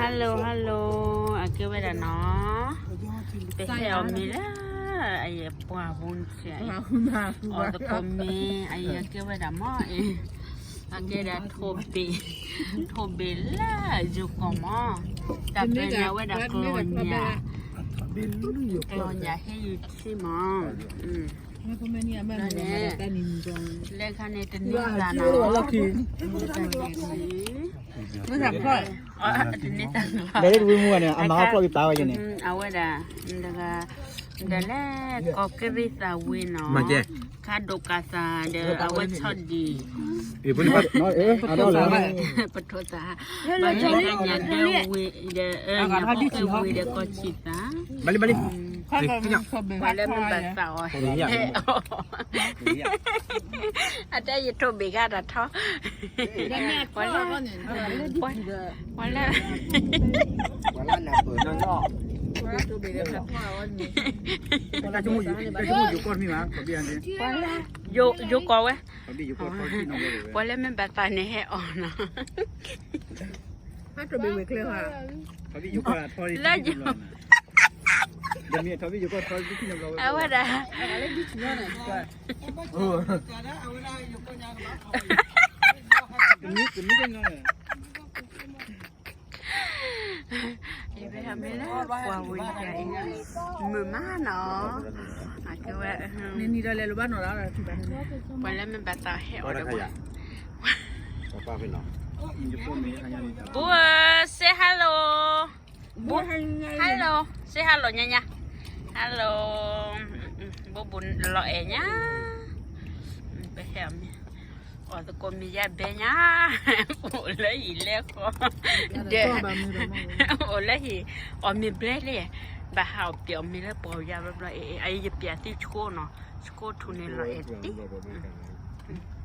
Hello hello, အကဲဝဲဒၣ်နီၤ, ပဟဲအီၣ်မ့ၤလၢ အယဲၢ်ပှၢ်ပူၤန့ၣ်, အီၣ်သကိးမ့ၤ အယဲၢ်ကဲဝဲဒၣ်မ့ၢ်, အကဲဒၣ်ထိၣ်ဘ့ၣ်, ထိၣ်ဘ့ၣ်လၢယိၤကီၢ်မ့ၢ်, တၢ်ပညၣ်ဝဲဒၣ်ကျီၢ်ညၣ်, ကျီၢ်ညၣ်ဟဲယုာ်ထံမ့ၢ်, လၢခါန့ၣ်တန့ၢ်သးနီၤ, တန့ၢ်သးနီၤ, အဝဲဒၣ်, ဒီးလဲၤကီၢ်ကရံၣ်သးဝ့ၤနီၤ, ခါဒိၣ်ကးသးဒီးအဝဲဆီဒံၣ်, ပထိၣ်သး, ဘၣ်လဲၤကညးဒဲဝ့ၤဒီး, ညၣ်ဖိကဲဝ့ၤဒီးကီၢ်ဆံၣ်သး, ပှၤလၢမ့ၢ်ဘၣ်သးအီၤဟဲအီၣ်, အတဲယထိၣ်ဘ့ၣ်ဂၤတၢ်ထီ, ပှၤလၢ, ယိၤကီၢ်ဝဲ, ပှၤလၢမ့ၢ်ဘၣ်သးန့ၣ်ဟဲအီၣ်နီၤ, လၢယိၤ, အဝဲဒၣ် ယမ့ၢ်လၢပှၤဝံၤယၤအံၤ, မုာ်မးနီၤ, အကဲဝဲ, ပှၤလၢမ့ၢ်ဘၣ်သးဟဲအီၣ်ဒီး, ဘူ, say hello, ဘူ, hello, say hello ညါညါ, hello, ဘူဘူလီၤအဲၣ်ညါ, ပဟဲအီၣ်မ့ၤ အီၣ်သကိးမ့ၤယါဘဲညါ, အိၣ်လၢဟံၣ်လဲၤဃီ, ဒီး, အိၣ်လၢဟံၣ်, အီၣ်မ့ၤဘျဲလံ, ဘၣ်ဟးအီၣ်ပျဲအီၣ်မ့ၤလၢပှၤယါဘျီဘျီ, အံၤယပျဲသုဆှိနီၤ, ဆှိထူန့ၣ်လီၤအဲၣ်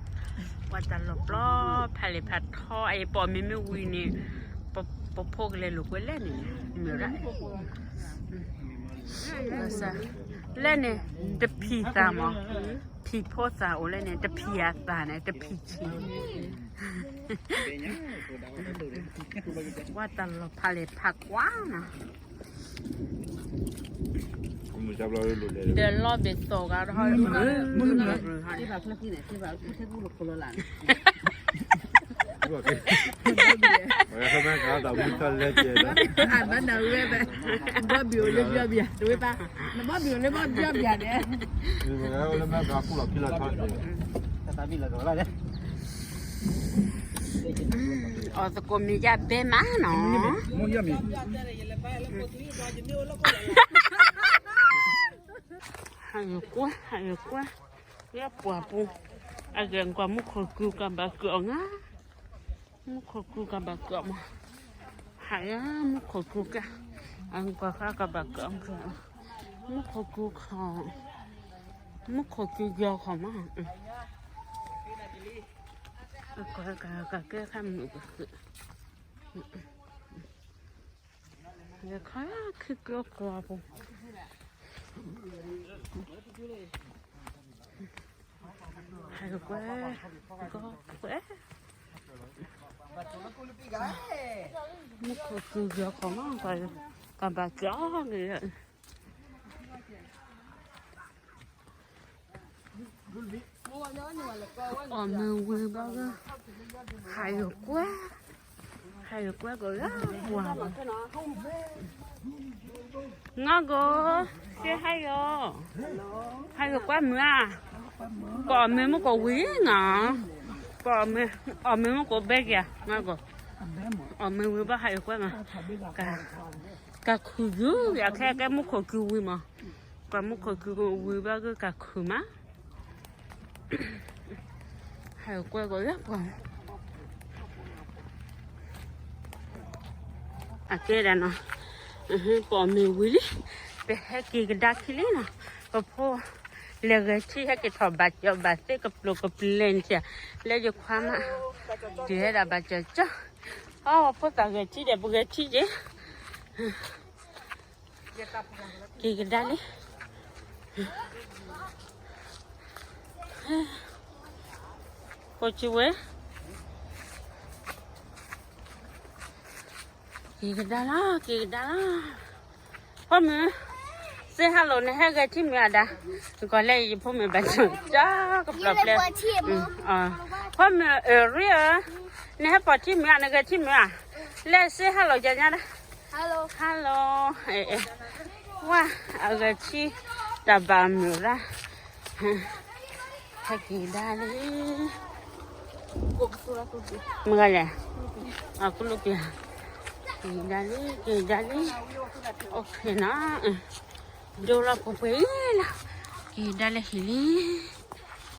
တံၢ်, ပှၤတၢ်လီၤပျီ, ဖးလဲၢ်ဖးထီ, အံၤပအီၣ်မ့ၤမ့ၢ်ဝံၤန့ၣ်, ပဖိကလဲၤလိာ်ကွဲလဲၣ်န့ၣ်, မုာ်ဒၣ် လဲၣ်န့ၣ်, တဖံးသးမး, ဖံးဖိသးအိၣ်လဲၣ်န့ၣ်, တဖံးအသးန့ၣ်, တဖံးဆံး, ပှၤတၢ်လီၤဖးလဲၢ်ဖးကွၢ်နီၤ, ဒီးလီၤဘ့ၣ်သီၣ်ဂၤဒီး, ဘီဘံၣ်အိၣ်လၢဘီဘံၣ်, ဘီဘံၣ်အိၣ်လၢဘီဘံၣ်တဝဲပၢ်, ဘီဘံၣ်အိၣ်လၢဘီဘံၣ်န့ၣ်, အီၣ်သကိးမ့ၤယါဘဲမးနီၤ, ဟးဂီၤကွၢ်, ဟးဂီၤကွၢ်, လၢပှၢ်ပူၤ, အဂ့ၢ်ကွၢ်, ဟးဂီၤကွၢ်, မူခိၣ်ကုကဘၣ်ကုးအီၤ, မူခိၣ်ကုကဘၣ်ကုးအီၤမး, ဟးဂီၤ, မူခိၣ်ကုက, အဂ့ၢ်ကွၢ်ဃါကဘၣ်ကုးအီၤ, မူခိၣ်ကုခီ, မူခိၣ်ကုယီၤခီမး, ကကဲခါမုာ်ပဃုာ် ယခီခုကကွၢ်ပူၤ, ဟဲကွၢ်, ကွၢ်, မူခိၣ်ကုယီၤခီမး, ကဘၣ်ကုးအီၤ, အီၣ်မ့ၤဝံၤဘၣ်ဂ့ၤ, ဟးဂီၤကွၢ်, ဟးဂီၤကွၢ်ကီးလၢပှၢ်, ငါကီး, ကဲဟးဂီၤ, ဟးဂီၤကွၢ်မုာ်ဧါ, ကအီၣ်မ့ၤမ့ၢ်ကီးဝံၤနီၤ, ကအီၣ်မ့ၤမ့ၢ်ကီးဘဲက့ၤဧါ, ငါကီး, အီၣ်မ့ၤဝံၤဘၣ်ဟးဂီၤကွၢ်မး, ကခုၣ်ယုၢ်, အခဲကဲမူခိၣ်ကုဝံၤမး, ကွၢ်မူခိၣ်ကုဝံၤဘၣ်ဂ့ၤကခုၣ်မး, ဟးကွၢ်ကီးလၢပှၢ်, အကဲဒၣ်နီၤ, ပအီၣ်မ့ၤဝံၤလံ, ပဟဲက့ၤကဒါခံလံနီၤ, ပဖိလဲၤဂဲၤထံဟဲက့ၤထီၣ်ဘၣ်ကၠီဘၣ်သ့ကပျိၤကပျဲၤန့ၣ်, လၢယခွါမး, တုၤဟဲဒၣ်ဘၣ်ကၠီကၠီ, အီ ဖိသၣ်ဂဲၤထံဒီး ပဂဲၤထံက့ၤ က့ၤကဒါလံ, ကိးကဝဲ, က့ၤကဒါလီၤ, က့ၤကဒါလီၤ. ဖိမုၣ်, say hello န့ၣ် ဟဲဂဲၤထံမုၣ်အဒါ, ကီၤလၢယဖိမုၣ်ဘၣ်, ကပျီပျဲ, ဖိမုၣ်, ရ့ဧၢ, နဟဲပိာ်ထံမုၣ်ဧါ, နဂဲၤထံမုၣ်ဧါ, လဲၤ say hello ကညါဒၣ်, hello, ဝါ, အဂဲၤထံ, တၢ်ဘၣ်မုာ်ရၣ် ဟဲက့ၤဒါလံ, မုၢ်ဂၤလဲၣ်, အကူလူပျၤ, က့ၤဒါလံ, က့ၤဒါလံ, အိၣ်ခ့နီၤ, ဒိလီၤပှဲၤပှဲၤလီၤ, က့ၤဒါလၢဟံၣ်လံ.